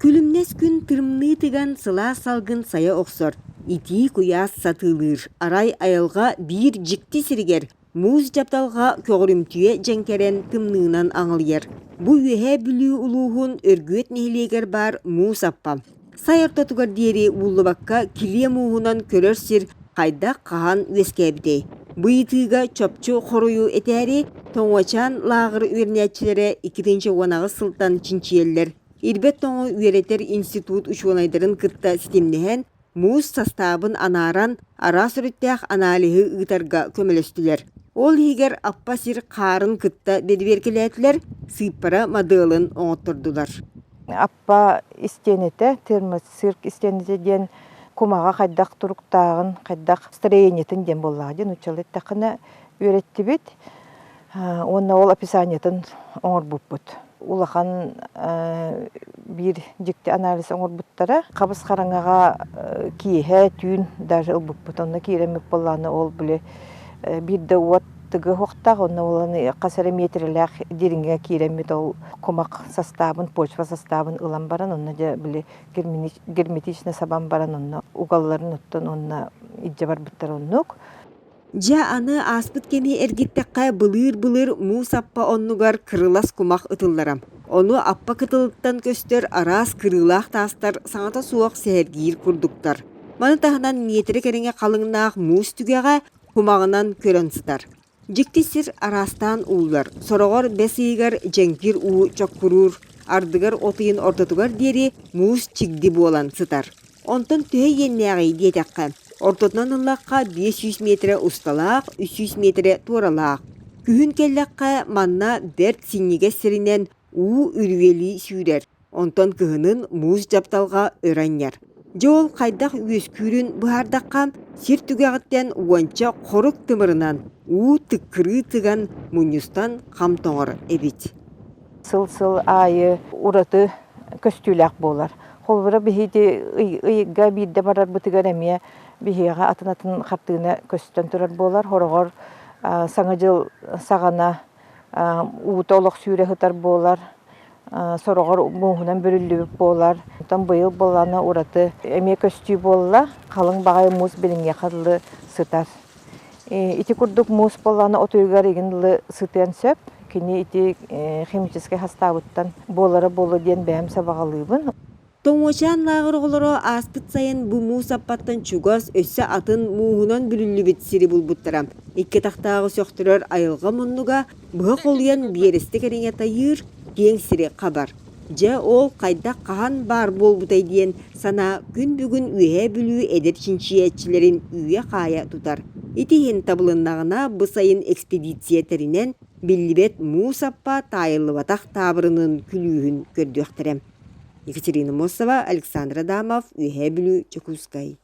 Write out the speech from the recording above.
Күлүмнэс күн тырымныы тыган сылаас салгын сайа охсор, итии куйаас сатыылыыр. Арай айылҕа биир дьикти сиригэр муус дьапталҕа көҕүрүмтүйэ дьэҥкэрэн тымныынан аҥылыйар. Бу Үөһээ Бүлүү улууһун Өргүөт нэһилиэгэр баар муус аппа. Сай ортотугар диэри ууллубакка килиэ мууһунан көрөр сир хайдах хаһан үөскээбитэй? Бу ыйытыыга чопчу хоруйу этээри Тоҥуочаан лааҕыр үөрэнээччилэрэ 2018 сылтан чинчийэллэр. Ирбэт тоҥу үөрэтэр институт учуонайдарын кытта ситимнэһэн, муус састаабын анааран, араас өрүттээх аналиһы ыытарга көмөлөстүлэр. Ол иһигэр аппа сир хаарын кытта бэрэбиэркэлээтилэр, сыыппара моделын оҥоттордулар. Аппа истиэнэтэ, термоцирк истиэнэтэ диэн кумаҕа хайдах туруктааҕын, хайдах строениетын диэн буоллаҕа диэн нууччалыы эттэххинэ үөрэттибит уонна ол описаниетын оҥорбуппут. Улахан биир дьикти анализ оҥорбуттара. Хабыс хараҥаҕа киэһэ, түүн даже ылбыппыт. Онно киирэммит буоллаҕына ол били биир да уот тыгы уохтаах, онно ол хас эрэ миэтэрэлээх дириҥҥэ киирэммит ол кумах састаабын, почва састаабын ылан баран, онно дьэ били герметично сабан баран онно угалларын оттон уонна илдьэ барбыттар оннук. Дьэ, аны ааспыт кэми эргиттэххэ, былыыр-былыр муус аппа оннугар кырылас кумах ытыллара. Ону аппа кытылыттан көстөр араас кырыылаах таастар саҥата суох сэһэргиир курдуктар. Маны таһынан миэтэрэ кэриҥэ халыҥнаах муус түгэҕэ кумаҕынан көрөн сытар. Дьикти сир араастаан ууллар, сороҕор бэс ыйыгар дьэҥкир уу чоккуруур, ардыгар от ыйын ортотугар диэри муус чигди буолан сытар. Онтон төһө иэннээҕий диэтэххэ, ортотунан ыллахха 500 миэтэрэ усталаах, 300 миэтэрэ туоралаах. Күһүн кэллэххэ, манна бэрт синньигэс сиринэн уу үрүйэлии сүүрэр, онтон кыһынын муус дьапталҕа өрө анньар. Дьэ ол хайдах үөскүүрүн быһаардахха, сир түгэҕиттэн уонча хорук тымырынан уу тыккырыы тыган мунньустан хам тоҥор эбит. Сыл-сыл аайы ураты көстүүлээх буолар. Холобура, биһиги ыйга биирдэ барарбытыгар эмиэ биһиэхэ атын-атын хартыына көстөн турар буолар. Хороҕор Саҥа дьыл саҕана уута олох сүүрэ сытар буолар. Сороҕор мууһунан бүрүллүбүт буолар. Онтон быйыл буоллаҕына ураты эмиэ көстүү буолла. Халыҥ баҕайы муус билиҥҥиэхэ дылы сытар. Ити курдук муус буоллаҕына отуйугар игин дылы сытыан сөп. Кини ити химическэй састаабыттан буолара буолуо диэн бэйэм сабаҕалыыбын. Тоҥуочаан лааҕыр оҕолоро ааспыт сайын бу муус аппаттан чугас, өссө атын мууһунан бүрүллүбүт сири булбуттара. Икки атахтааҕы сөхтөрөр айылҕа муннуга быһа холуйан биэрэстэ кэриҥэ тайыыр, киэҥ сири хабар. Дьэ, ол хайдах хаһан баар буолбутай диэн санаа күн бүгүн Үөһээ Бүлүү эдэр чинчийээччилэрин үүйэ-хаайа тутар. Ити иһин табылыннаҕына, бу сайын экспедиция тэринэн, биллибэт муус аппа таайыллыбатах таабырынын күлүүһүн көрдүөхтэрэ. Екатерина Мосова, Александр Адамов, Үөһээ Бүлүү, Дьокуускай.